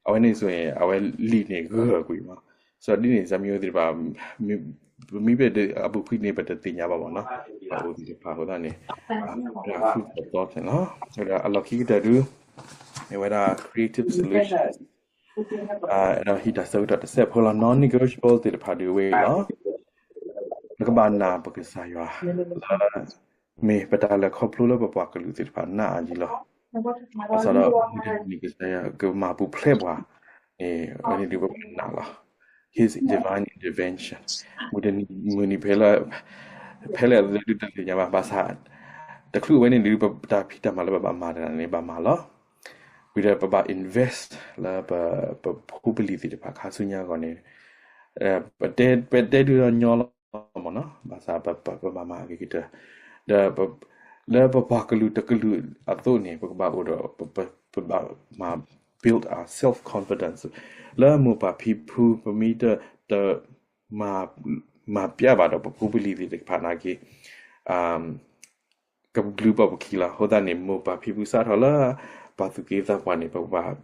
အဝဲန့ၣ်ဆိၣ်ဂ့ၤ အဝဲလံာ်န့ၣ်ဂၢၢ်ကွံာ်မး, ဆိုတော့ ဒ်န့ၣ် စၢမံၤအိၣ်သ့ၣ်တဖၣ် ပမ့ၢ်ဘၣ်အပူၤကွံာ်န့ၣ် ပတသ့ၣ်ညါဘၣ်မ့ၢ်နီၤ, ပအိၣ်သ့ၣ်တဖၣ်အဃိသတးန့ၣ် အ food for thought န့ၣ်လီၤ, အလီၢ်ခံကတၢၢ်ဒုး မ့ၢ်ဝဲဒၣ် creative solution ဒီးဟံးတၢ်ဆၢကတီၢ်တစဲးဖိလီၤ non-negotiable သ့ၣ်တဖၣ်ဒုးဝဲအံၤလီၤ, ပကဘၣ်နာ်ပကစၢ်ယွၤ လၢ မ့ၢ်ပတၢ်လဲၤခီဖျိလၢပပှၤကလုာ်သ့ၣ်တဖၣ်နာ်အါကံလီၤ, ဘၣ်ဆၣ်ဒီး မုၢ်တနံၤကစၢ်ယွၤကမၤပူၤဖျဲးပှၤန့ၣ် အဝဲန့ၣ်ဒုးပဘၣ်နာ်လီၤ, His divine intervention မုၢ်တနံၤမုၢ်နံၤဖဲလၢ ဖဲလဲၣ်ဒုးတသ့ၣ်ညါဘၣ် ဘၣ်ဆၣ် တချုးဝဲန့ၣ်ဒုး ပတၢ်ဖံးတၢ်မၤလၢပဘၣ်မၤတၢ်န့ၣ် ဘၣ်မၤလီၤ, ဝံၤဒီးပဘၣ် invest လၢပဖိပလံၤသ့ၣ်တဖၣ်ခါဆူညါအဂီၢ်န့ၣ် ပတဲဒုးဒီးညီလီၤမ့ၢ်နီၤ, ဘၣ်ဆၣ်ပဘၣ်မၤအဂ့ၤကတၢၢ်, ဒီး လၢပပှၤကလုာ်တကလုာ်အသိးန့ၣ် ပကဘၣ်အိၣ်ဒီး ပဘၣ်မၤ build our self confidence လၢမိၢ်ပၢ်ဖံဖု ပမ့ၢ်တ တ မၤပျဲဘၣ်ဒီးပဖိပလံၤသ့ၣ်တဖၣ်နာ်က့ ကဘျုးဘၣ်ပခံလီၤ. အဃိသတးန့ၣ် မိၢ်ပၢ်ဖံဖုစးထီၣ်လၢ ပှၤသူၣ်က့သးပှၢ်န့ၣ် ပကဘၣ်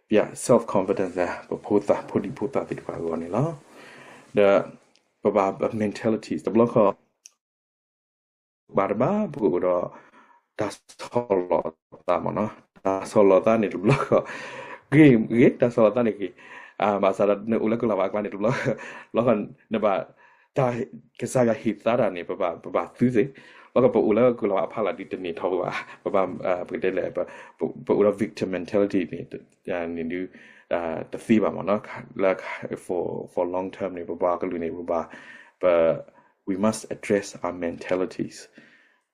ပျဲ self confidence လၢပဖိသၣ်ဖိဒံဖိသၣ်သ့ၣ်တဖၣ်အဂီၢ်န့ၣ်လီၤ. ဒီးပဘၣ် mentality တဘျီဃီ ဘၣ်တဘၣ် ပကအိၣ်ဒီး တၢ်ဆီၣ်လီၤသးမ့ၢ်နီၤ, တၢ်ဆီၣ်လီၤသးန့ၣ်တဘျီဃီ ဂ့ၤဂ့ၤ တၢ်ဆီၣ်လီၤသးန့ၣ်ဂ့ၤ, ဘၣ်ဆၣ်ဒီးနအိၣ်လၢကုလၤဝါအကျါန့ၣ်တဘျီဃီ နဘၣ် တၢ်ကစၢ်ယွၤဟ့ၣ်သါတၢ်န့ၣ် ပဘၣ် ပဘၣ်သူသ့, လီၤကပအိၣ်လၢကုလၤဝါအဖီလာ်ဒုးတန့ၢ်ထီဘိဘၣ်, ပဘၣ် ပကတဲလဲၣ် ပအိၣ်ဒီး victim mentality န့ၣ် န့ၣ်ဒုး တသ့ဘၣ်မ့ၢ်နီၤ, လၢ for for long term န့ၣ် ပပှၤကလုာ်န့ၣ် ပဘၣ် ပ we must address our mentalities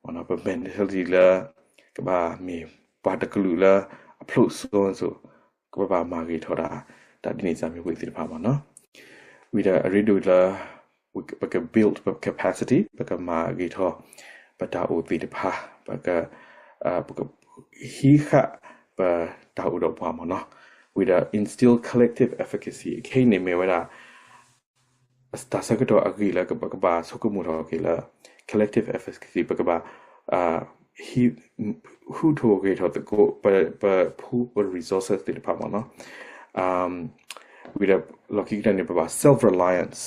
မ့ၢ်နီၤ, ပ mentality လၢ ကဘၣ်မ့ၢ်ပှၤတကလုာ်လၢအဖျိးစိစိၤ ကဘၣ်မၤဂ့ၤထီၣ်တၢ် တၢ်ဒ်န့ၣ် စၢ်မံၤဝ့ၢ်သ့ၣ်တဖၣ်မ့ၢ်နီၤ. ဝံၤဒီးအရ့ဒိၣ်လၢ ပက build ပ capacity ပကမၤဂ့ၤထီၣ် ပတၢ်အိၣ်သ့ၣ်တဖၣ် ပက ပကဟံးဃာ်ပတၢ်အိၣ်ဒီးပှၤမ့ၢ်နီၤ. ဝံၤဒီး instill collective efficacy ခဲအံၤန့ၣ်မ့ၢ်ဝဲဒၣ် တၢ်ဆၢကတီၢ်အဂ့ၢ်လၢပကဘၣ်ဆိကမိၣ်ထီၣ်က့ၤလၢ collective efficacy ပကဘၣ် ဟူးထီၣ်ဂဲၤထီၣ်သကိး ပ ပ ပ resources သ့ၣ်တဖၣ်မ့ၢ်နီၤ. ဝံၤဒီးလီၢ်ခံကတၢၢ်န့ၣ် ပဘၣ် self reliance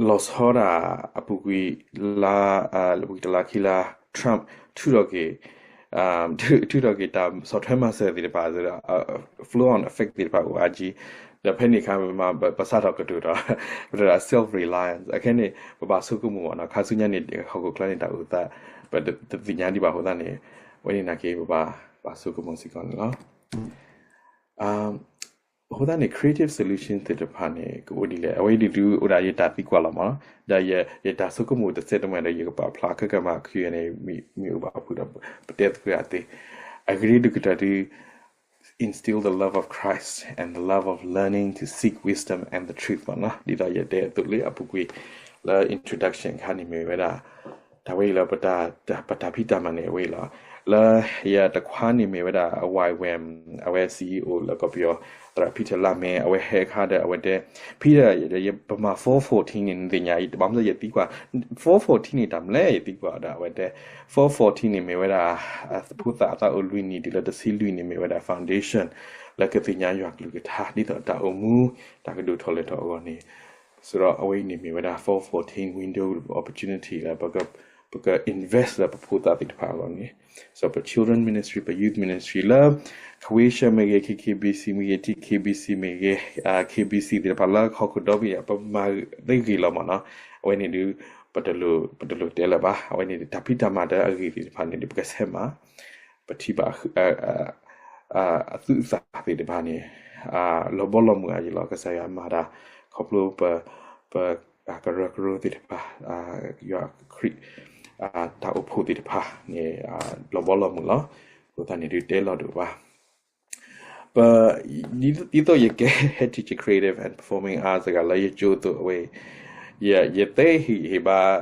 လီၤဆီဒၣ်အပူၤကွံာ်လါ လၢပူၤကွံာ်တလါခံလါ Trump ထုးထီၣ်က့ၤ ထုးထီၣ်က့ၤတၢ်ဆီၣ်ထွဲမၤစၢၤသ့ၣ်တဖၣ် flow on effect သ့ၣ်တဖၣ်အိၣ်အါကံ ဒီးဖဲန့ၣ်အခါ ပစးထီၣ်ကတိၤဒီး ပတၢ် self reliance အခဲန့ၣ် ပဘၣ်ဆိကမိၣ်ဘၣ်နီၤ ခါဆူညါန့ၣ် ဟီၣ်ခိၣ်ချၢန့ၣ် တၢ်အိၣ်သး ပတသ့ၣ်ညါဒံးဘၣ်အဃိသတးန့ၣ် အဝဲန့ၣ်နာ်က့ ပဘၣ် ပဘၣ်ဆိကမိၣ်စ့ၢ်ကီးန့ၣ်လီၤ. အဃိသတးန့ၣ် creative solution သ့ၣ်တဖၣ်န့ၣ် ကအိၣ်ဒ်လဲၣ် အဝဲအံၤဒုးအိၣ်ဒၣ်ယတၢ်သံကွၢ်လီၤမ့ၢ်နီၤ ဒီးယတၢ်ဆိကမိၣ်တစဲးတမှဲဒီး ယကပာ်ဖျါခဲကမၤ Q and A မ့ၢ်အိၣ်ဘၣ်အဖုဒီး ပတဲသကိးအသ့ အဂ့ၢ်ဒ်အံၤ ဒုးကတၢၢ်ဒုး instill the love of Christ and the love of learning to seek wisdom and the truth မ့ၢ်နီၤ ဒ်သိးယတဲအသိးလၢအပူၤကွံာ် လၢ introduction အခါန့ၣ်မ့ၢ်ဝဲဒၣ် တၢ်ဝဲအံၤလၢ ပတၢ်ဖံးတၢ်မၤန့ၣ်အဝဲအံၤလီၤ. လၢယတခွါန့ၣ်မ့ၢ်ဝဲဒၣ် Y WAM အဝဲ CEO လၢကီၢ်ပယီၤ သရၣ်ဖံထၢၣ်လါမဲ အဝဲဟဲအခါဒီး အဝဲတဲ ဖံဒီး ပမၤ four fourteen န့ၣ် နသ့ၣ်ညါအံၤ ဘၣ်မနုၤယသံကွၢ် four fourteen န့ၣ် တၢ်မနုၤလဲၣ်ယသံကွၢ်ဒီး အဝဲတဲ four fourteen န့ၣ်မ့ၢ်ဝဲဒၣ် ဖိသၣ်အသးအိၣ်လွံၢ်နံၣ်တုၤလၢတဆံလွံၢ်န့ၣ် မ့ၢ်ဝဲဒၣ် foundation လၢကသ့ၣ်ညါယွၤကလုၢ်ကထါ ဒ်သိးတၢ်အိၣ်မူ တၢ်ကဒိၣ်ထီၣ်လဲၤထီၣ်အဂီၢ်န့ၣ် ဆိုတော့ အဝဲအံၤန့ၣ်မ့ၢ်ဝဲဒၣ် four fourteen window of opportunity လၢ ပက invest လၢပဖိသၣ်သ့ၣ်တဖၣ်အဂီၢ်န့ၣ် ဆိုတော့ ပ children ministry ပ youth ministry လၢ Croatia မ့ၢ်ဂ့ၤ K K B C မ့ၢ်ဂ့ၤ T K B C မ့ၢ်ဂ့ၤ K B C သ့ၣ်တဖၣ်လၢဟီၣ်ခိၣ်ဒီဘ့ၣ် ပမၤသ့ဂ့ၤလီၤမ့ၢ်နီၤ အဝဲန့ၣ်ဒုး ပတလိၣ် ပတလိၣ်တဲလၢၤဘၣ် အဝဲန့ၣ် တၢ်ဖံးတၢ်မၤတၢ်အဂ့ၢ်သ့ၣ်တဖၣ်န့ၣ်ဒုး ပကဆဲးမၤ ပထံၣ်ဘၣ် အသူၣ်အသးသ့ၣ်တဖၣ်န့ၣ် လီၤဘီလီၤမုၢ်အါယံၤလီၤ ကစၢ်ယွၤမၤတၢ် ခီဖျိပ ပ ကရၢကရိသ့ၣ်တဖၣ် ယွၤခရံာ် တၢ်အိၣ်ဖှိၣ်သ့ၣ်တဖၣ်န့ၣ် လီၤဘီလီၤမုၢ်လီၤ. အဃိသတးန့ၣ်ဒုးတဲလီၤဒိၣ်ဘၣ် ပ ဒ်သိးယကဲ head teacher creative and performing arts စ့ၢ်ကီးလၢယကၠိအသိးအဝဲ ယသ့ဟ့ၣ်ဟ့ၣ်ဘၣ်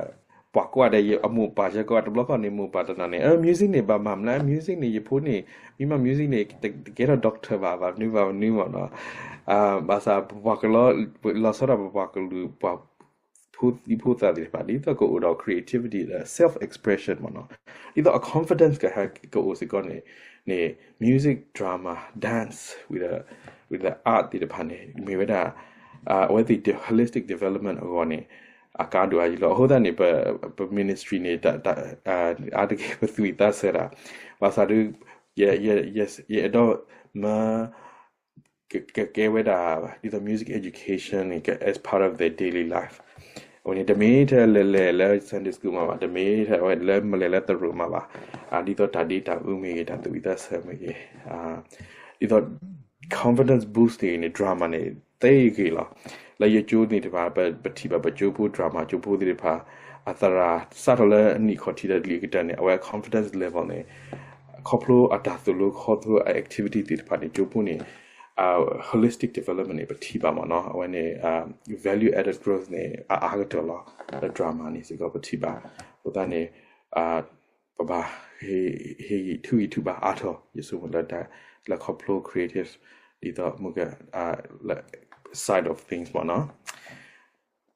ပှၤကိးဂၤဒဲး အမိၢ်ပၢ်ဆၢကိးဂၤ တဘျီခီန့ၣ် မိၢ်ပၢ်တနီၤန့ၣ် အ music န့ၣ် ဘၣ်မၤမနုၤလဲၣ် music န့ၣ် ယဖိန့ၣ် မ့ၢ်မၤ music န့ၣ် တကဲထီၣ် doctor ဘၣ် ဘၣ်မနုၤဘၣ်မနုၤမ့ၢ်နီၤ ဘၣ်ဆၣ်ပပှၤကလီ လီၤဆီဒၣ်ပပှၤကလုာ် ပှၤဖိသံဖိသၣ်သ့ၣ်တဖၣ် ဒ်သိးကအိၣ်ဒီး creativity ဒီး self expression မ့ၢ်နီၤ ဒ်သိးအ confidence ကဟဲကအိၣ်စ့ၢ်ကီးန့ၣ် music, drama, dance ဝံၤဒီး ဝံၤဒီး art သ့ၣ်တဖၣ်န့ၣ် မ့ၢ်ဝဲဒၣ် အဝဲသ့ၣ် holistic development အဂီၢ်န့ၣ် အကါဒိၣ်အါယံၤလီၤ. အဃိသတးန့ၣ် ပ ပ ministry န့ၣ် အါတက့ၢ်ပသွံၣ်သးစဲဒၣ် ဘၣ်ဆၣ်ဒုး ယအဲၣ်ဒိးမၢ ကကဲဝဲဒၣ် ဒ်သိး music education န့ၣ် as part of their daily life အဝဲန့ၣ် တမ့ၢ်ထဲလဲၤလဲၤလၢ Sunday school မးဘၣ် တမ့ၢ်ထဲဝဲလၢမလဲၤလၢသရိာ်မးဘၣ် ဒ်သိးတၢ်ဒ့တၢ်အူမ့ၢ်ဂ့ၤ တၢ်သူၣ်ဝံၣ်သးဆၢမ့ၢ်ဂ့ၤ ဒ်သိး confidence boost န့ၣ်န့ၣ် drama န့ၣ် သ့ဂ့ၤလီၤ. လၢယကၠိသ့ၣ်တဖၣ် ပထံၣ်ဘၣ်ပကၠိဖိ drama ကၠိဖိသ့ၣ်တဖၣ် အသရၣ်စးထီၣ်လၢအနံၣ်ခီၣ်ထံးဒီးလံာ်အကတၢၢ်န့ၣ် အဝဲ confidence level န့ၣ် ခီဖျိအတၢ်သိၣ်လိ ခီဖျိအ activity သ့ၣ်တဖၣ်န့ၣ် ကၠိဖိန့ၣ် holistic development န့ၣ် ပထံၣ်ဘၣ်မ့ၢ်နီၤ အဝဲန့ၣ် value added growth န့ၣ် အအါကတၢၢ်လီၤ လၢ drama န့ၣ်စ့ၢ်ကီးပထံၣ်ဘၣ် အဃိသတးန့ၣ် ပဘၣ် ဟ့ၣ်ဂံၢ်ထုကဖၣ်အါထီၣ် ယဆိကမိၣ်လၢ လၢခီဖျိ creative ဒ်သိးမ့ၢ်က side of things မ့ၢ်နီၤ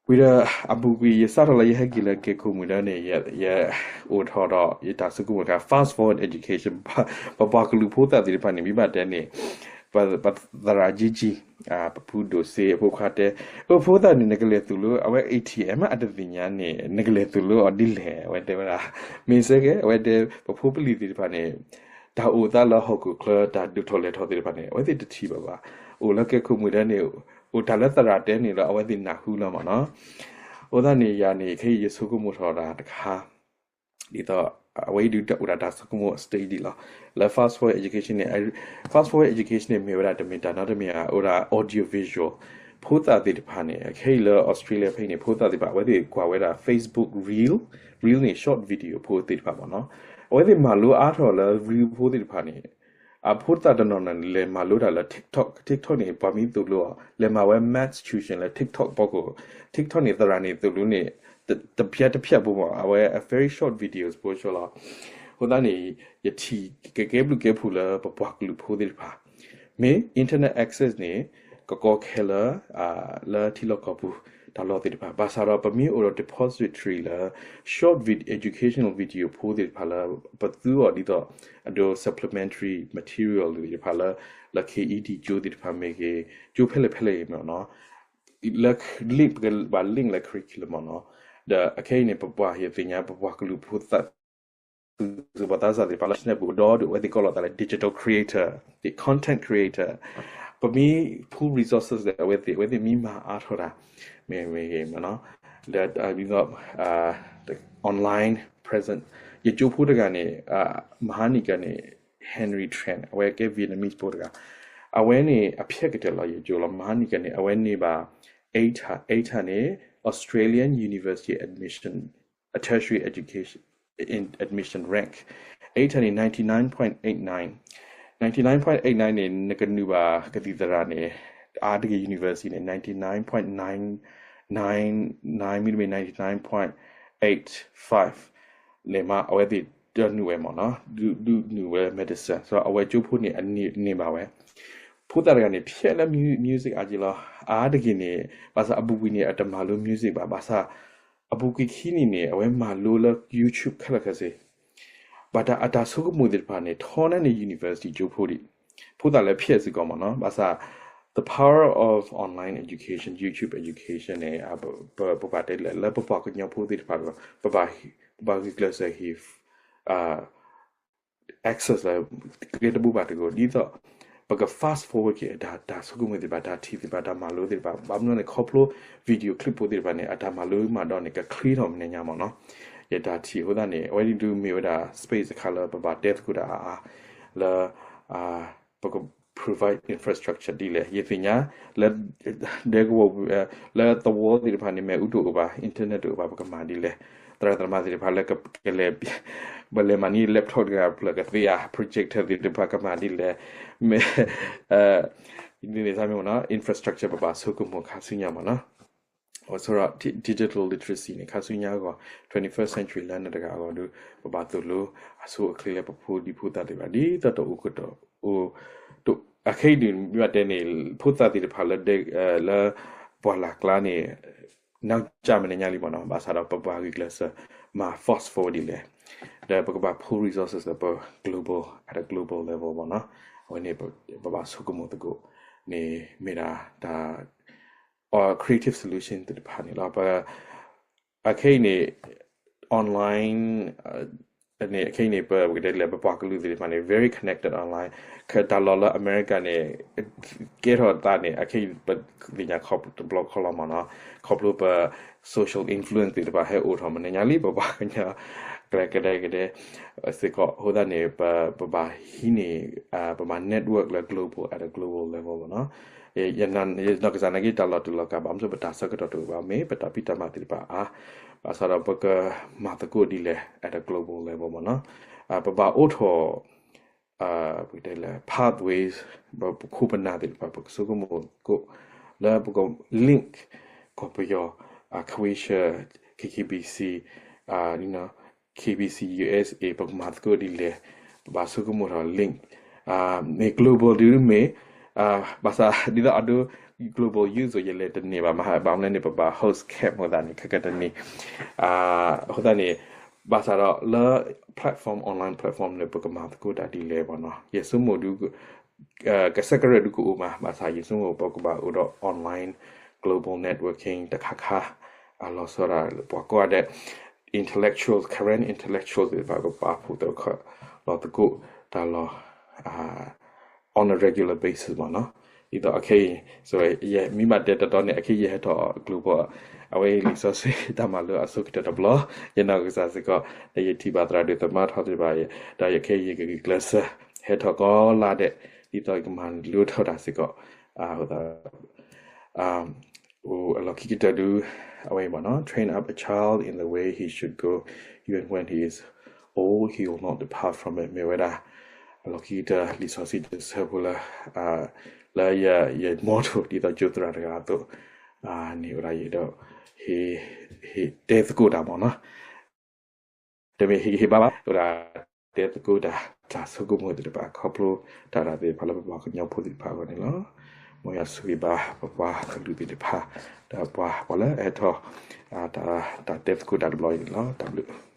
ဝံၤဒီးအပူၤကွံာ် ယစးထီၣ်လၢယဟဲက့ၤလၢကဲခိၣ်မုၢ်ဒၢန့ၣ် ယအိၣ်ထီၣ်ဒီးယတၢ်ဆိကမိၣ်တခါ fast forward education ပပှၤကလုာ်ဖိသၣ်သ့ၣ်တဖၣ်န့ၣ် မ့ၢ်ဘၣ်တဲန့ၣ် ပသရၣ်ကၠံကၠံ ပဖုဒိၣ်စ့အဖိခွါတဲ အဖိသၣ်န့ၣ် နကလဲၤသူၣ်လၢ အဝဲ A T M အတသ့ၣ်ညါန့ၣ် နကလဲၤသူၣ်လၢအီၤဒ်လဲၣ် အဝဲတဲဝဲဒၣ် မ့ၢ်စ့ၢ်ကီး အဝဲတဲ ပဖိပလံၤသ့ၣ်တဖၣ်န့ၣ် တၢ်အိၣ်သးလၢဟီၣ်ခိၣ်ချၢ တၢ်ဒိၣ်ထီၣ်လဲၤထီၣ်သ့ၣ်တဖၣ်န့ၣ် အဝဲသ့ၣ်တထံၣ်ဘၣ်ဘၣ်. အိၣ်လၢကဲခိၣ်မုၢ်ဒၢန့ၣ် အိၣ်တၢ်လၢသရၣ်တဲန့ၣ်လၢ အဝဲသ့ၣ်နၢ်ဟူလီၤမ့ၢ်နီၤ. အဃိသတးန့ၣ် ယၤန့ၣ် ခဲအံၤယဆိကမိၣ်ထီၣ်တၢ်တခါ ဒ်သိး အဝဲအံၤဒုးအိၣ်ဒၣ်တၢ်ဆိကမိၣ် stage ဒ်လီၤ. လၢ fast forward education န့ၣ် fast forward education န့ၣ် မ့ၢ်ဝဲဒၣ်တမ့ၢ်တၢ်နီတမံၤ အိၣ်ဒၣ် audio visual ဖိသၣ်သ့ၣ်တဖၣ်န့ၣ် ခဲအံၤလၢ Australia ဖဲအံၤန့ၣ် ဖိသၣ်သ့ၣ်တဖၣ် အဝဲသ့ၣ်ကွၢ်ဝဲဒၣ် Facebook Reel, Reel န့ၣ် short video ဖိသ့ၣ်တဖၣ်မ့ၢ်နီၤ. အဝဲသ့ၣ်မၤလိအါထီၣ်လၢ Reel ဖိသ့ၣ်တဖၣ်န့ၣ် အဖိသၣ်တနီၤနီၤန့ၣ် လဲၤမၤလိတၢ်လၢ TikTok, TikTok န့ၣ် ပှၤမံၤသိၣ်လိအီၤ လဲၤမၤဝဲ mass tuition လၢ TikTok ဖီခိၣ်, TikTok န့ၣ် သရၣ်န့ၣ်သိၣ်လိန့ၣ် တဖျဲးတဖျဲးဖိမး အဝဲ very short videos ဖိဆိလီၤ. အဃိသတးန့ၣ် ယထံၣ်ကကဲဘျုးကဲဖှိၣ်လၢပပှၤကလုာ်ဖိသ့ၣ်တဖၣ် မ့ၢ် internet access န့ၣ် ကကီခဲလၢာ် လၢထံလီၢ်ကီၢ်ပူၤ တၢ်လီၢ်သ့ၣ်တဖၣ် ဘၣ်ဆၣ်ဒီးပမ့ၢ်အိၣ်ဒီး depository လၢ short vid educational video ဖိသ့ၣ်တဖၣ်လၢ ပသူအီၤဒ်သိး အဒိ supplementary material သ့ၣ်တဖၣ်လၢ လၢ KED ကၠိသ့ၣ်တဖၣ်မ့ၢ်ဂ့ၤ ကၠိဖဲလဲၣ်ဖဲလဲၣ်ဂ့ၤမ့ၢ်နီၤ လၢ link ပကဘၣ် link လၢ curriculum မ့ၢ်နီၤ ဒီးအခဲအံၤန့ၣ် ပပှၤယသ့ၣ်ညါ ပပှၤကလုာ်ဖိသၣ် သူၣ်စူၤပှၤသးစၢ်သ့ၣ်တဖၣ်လၢ Snap ပူၤဒီး အဝဲသ့ၣ်ကိးလီၤသးလၢ digital creator, content creator, ပမ့ၢ် pool resources ဒီး အဝဲသ့ၣ် အဝဲသ့ၣ်မံမၤအါထီၣ်တၢ် မ့ၢ်မ့ၢ်ဂ့ၤမ့ၢ်နီၤ ဒီး online present ယကၠိဖိတဂၤန့ၣ် မဟါနံၤကန့ၣ် Henry Tran အဝဲကဲ Vietnamese ဖိတဂၤ အဝဲန့ၣ် အဖျဲၣ်ကတၢၢ်လီၤယကၠိလီၤ မဟါနံၤကန့ၣ် အဝဲန့ၢ်ဘၣ် A T A, A T A န့ၣ် Australian University Admission, a tertiary education, in admission rank, A T A န့ၣ် ninety nine point eight nine, ninety nine point eight nine န့ၣ် နကနုာ်ဘၣ်ကသံၣ်သရၣ်န့ၣ် အါတက့ၢ် university န့ၣ် ninety nine point nine nine, မ့တမ့ၢ် ninety nine point eight five န့ၣ်မး အဝဲသ့ၣ်တနုာ်ဝဲမ့ၢ်နီၤ ဒုးနုာ်ဝဲ medicine အဝဲကၠိဖိန့ၣ် အန့ၢ်ဘၣ်ဝဲ ဖိသၣ်တဂၤန့ၣ် ဖျဲးလၢ music အါက့လီၤ အါတက့ၢ်န့ၣ် ဘၣ်ဆၣ်အပူၤကွံာ်န့ၣ် အတမၤလိ music ဘၣ် ဘၣ်ဆၣ် အပူၤကွံာ်ခံနံၣ်န့ၣ် အဝဲမၤလိလၢ YouTube ခဲလၢာ်ခဲဆ့ ဘၣ်တၢ်အတၢ်ဆိကမိၣ်သ့ၣ်တဖၣ်န့ၣ် ထီန့ၢ်န့ၣ် university ကၠိဖိဒံး ဖိသၣ်လၢဖျဲးစ့ၢ်ကီးမ့ၢ်နီၤ ဘၣ်ဆၣ် the power of online education, YouTube education န့ၣ် ပဘၣ်တဲလဲၣ် လၢပပှၤကညီဖိသ့ၣ်တဖၣ် ပဘၣ်ဂုာ်ကျဲးစၢးဟ့ၣ် access လၢ ကဲတဘူၣ်ဘၣ်တဂ့ၤ ဒ်သိး ပက fast forward က့ၤ တၢ်ဆိကမိၣ်သ့ၣ်တဖၣ် တၢ်ထံၣ်သ့ၣ်တဖၣ် တၢ်မၤလိသ့ၣ်တဖၣ် ဘၣ်မနုၤန့ၣ် ခီဖျိ video clip ဖိသ့ၣ်တဖၣ်န့ၣ် အတၢ်မၤလိမးဒီးန့ၣ် ကချ့ထီၣ်မဲာ်ညါမ့ၢ်နီၤ ယတၢ်ထံၣ်အဃိသတးန့ၣ် အဝဲဒၣ်ဒုးမ့ၢ်ဝဲဒၣ် space တခါလၢပဘၣ်တဲသကိးတၢ်အါအါ လၢ ပက provide infrastructure ဒ်လဲၣ် ယသ့ၣ်ညါ လၢ ဒဲကဝီၤ လၢသဝီသ့ၣ်တဖၣ်န့ၣ် မ့ၣ်အူတအိၣ်ဘၣ် internet တအိၣ်ဘၣ် ပကမၤဒ်လဲၣ် သရၣ်သမါသ့ၣ်တဖၣ်လၢကလဲၤ ပလဲၤမၤန့ၢ် laptop တဂၤဖျၢၣ်ကသ့ဧါ projector သ့ၣ်တဖၣ်ကမၤဒ်လဲၣ် မ့ၢ် ဒ်န့ၣ်မ့ၢ်နီၤ infrastructure ပဘၣ်ဆိကမိၣ်ခါဆူညါမ့ၢ်နီၤ အဆိဒီး digital literacy န့ၣ် ခါဆူညါအဂီၢ် twenty-first century လၢနတဂၤအဂီၢ်ဒီး ပဘၣ်သိၣ်လိအဆိအချ့လၢပဖိဒံဖိသၣ်သ့ၣ်တဖၣ် ဒ်သိးတအိၣ်ကတီၢ်အိၣ် အခဲအံၤဒုး မ့ၢ်ဘၣ်တဲန့ၣ် ဖိသၣ်သ့ၣ်တဖၣ်လၢ လၢ ပှၢ်လၢ်ကျါန့ၣ် နီၢ်ကစၢ်မဲာ်ညါလံမ့ၢ်နီၤ ဘၣ်ဆၣ်ဒီးပပှၤဂုာ်ကျဲးစၢး မၤ fast forward ဒ်လဲၣ် ဒီးပကဘၣ် pull resources ဒီးပ global at a global level မ့ၢ်နီၤ အဝဲန့ၣ် ပဘၣ်ဆိကမိၣ်သကိးန့ၣ် မ့ၢ်ဒၣ်တၢ် creative solution သ့ၣ်တဖၣ်န့ၣ်လီၤ ပ အခဲအံၤန့ၣ် online န့ၣ် အခဲအံၤန့ၣ် ပကတဲလဲၣ် ပပှၤကလုာ်သ့ၣ်တဖၣ်န့ၣ် very connected online တၢ်လီၢ်လၢအမဲရကၤန့ၣ် ကဲထီၣ်သးန့ၣ် အခဲအံၤ ပသ့ၣ်ညါခီတဘျီခီလီၤမ့ၢ်နီၤ ခီဖျိပ social influence သ့ၣ်တဖၣ်ဟဲအိၣ်ထီၣ်မဲာ်ညါလံ ပပှၤကညီ ကဒဲကဒဲကဒဲ စ့ၢ်ကီး အဃိသတးန့ၣ် ပ ပဘၣ်ဟံးန့ၢ် ပဘၣ် network လၢ global at a global level မ့ၢ်နီၤ ယနီၢ်ကစၢ်နာ်က့ တၢ်လီၤတူာ်လီၤကာ် ဘၣ်မနုၤပတၢ်ဆၢကတီၢ်တအိၣ်ဘၣ် မ့ၢ်ပတၢ်ဖံးတၢ်မၤသ့ၣ်တဖၣ်အါ ဘၣ်ဆၣ်ဒီးပကမၤသကိးဒ်လဲၣ် at a global level မ့ၢ်နီၤ ပဘၣ်အိးထီၣ် ပကတဲလဲၣ် pathways ပခိၣ်ပနၢ်သ့ၣ်တဖၣ် ပကဆိကမိၣ်သကိး လၢပက link ကီၢ်ပယီၤ Croatia, K K B C, K B C U S A ပကမၤသကိးဒ်လဲၣ် ပဘၣ်ဆိကမိၣ်ထီၣ် link မ့ၢ် global ဒုးမ့ၢ် ဘၣ်ဆၣ်ဒ်သိးအဒိ global youth ယလဲၤတန့ၢ်ဘၣ် မဟါဘၣ်မနုၤန့ၣ် ပဘၣ် host camp အဃိသတးန့ၣ် ခဲကတနံၤ အဃိသတးန့ၣ် ဘၣ်ဆၣ်ဒီးလၢ platform, online platform န့ၣ် ပကမၤသကိးတၢ်ဒ်လဲၣ်မ့ၢ်နီၤ ယဆိကမိၣ်ဒုး ကစၢ်ကရၢၢ်ဒုးကအိၣ်မး ဘၣ်ဆၣ်ယဆိကမိၣ်ပကဘၣ်အိၣ်ဒီး online global networking တခါခါ အလီၤဆီဒၣ်ပှၤကိးဂၤဒဲး intellectuals, current intellectuals သ့ၣ်တဖၣ် ပပာ်ဖှိၣ်သကိးလီၤသကိးတၢ်လီၤ on a regular basis မ့ၢ်နီၤ ဒ်သိးအခဲအံၤ ယမ့ၢ်ဘၣ်တဲတတီန့ၣ် အခဲအံၤယဟဲထီၣ် global အဝဲအံၤလံာ်စီဆှံတၢ်မၤလိအဆိကတၢၢ်တဘျီ ယနီၢ်ကစၢ်စ့ၢ်ကီး ဒီးယထံၣ်ဘၣ်သရၣ်ဒိၣ်သမါထီသ့ၣ်တဖၣ် ဒီးယခဲအံၤယကဂုာ်ကျဲးစၢး ဟဲထီၣ်ကိးလါဒဲး ဒ်သိးယကမၤလိထီၣ်တၢ်စ့ၢ်ကီး အိၣ်အလီၢ်ခံကတၢၢ်ဒုး အဝဲအံၤမ့ၢ်နီၤ train up a child in the way he should go, even when he is old, he will not depart from it မ့ၢ်ဝဲဒၣ် လီၢ်ခံကတၢၢ် လံာ်စီဆှံတဆၢဖိလၢ လၢယ ယမီထိၣ်ဒ်သိးကၠိသရၣ်တဂၤအသိး န့ၣ်ဝဲဒၣ်ယဲဒီး ဟ့ၣ်တဲသကိးတၢ်မ့ၢ်နီၤ, တမ့ၢ်ဟ့ၣ်ဂံၢ်ဟ့ၣ်ဘါဘၣ်, ဝဲဒၣ်တဲသကိးတၢ် တၢ်ဆိကမိၣ်သ့ၣ်တဖၣ် ခီဖျိတၢ်တၢ်သ့ၣ်တဖၣ်လၢပပှၤကညီဖိသ့ၣ်တဖၣ်အဂီၢ်န့ၣ်လီၤ. မ်ယွၤဆိၣ်ဂ့ၤဘၣ်ပပှၤကလုာ်သ့ၣ်တဖၣ် ဒီးပှၤ ပှၤလၢအဟဲထီၣ် တၢ်တဲသကိးတၢ်တဘျီအံၤန့ၣ်လီၤ. တၢ်ဘျုး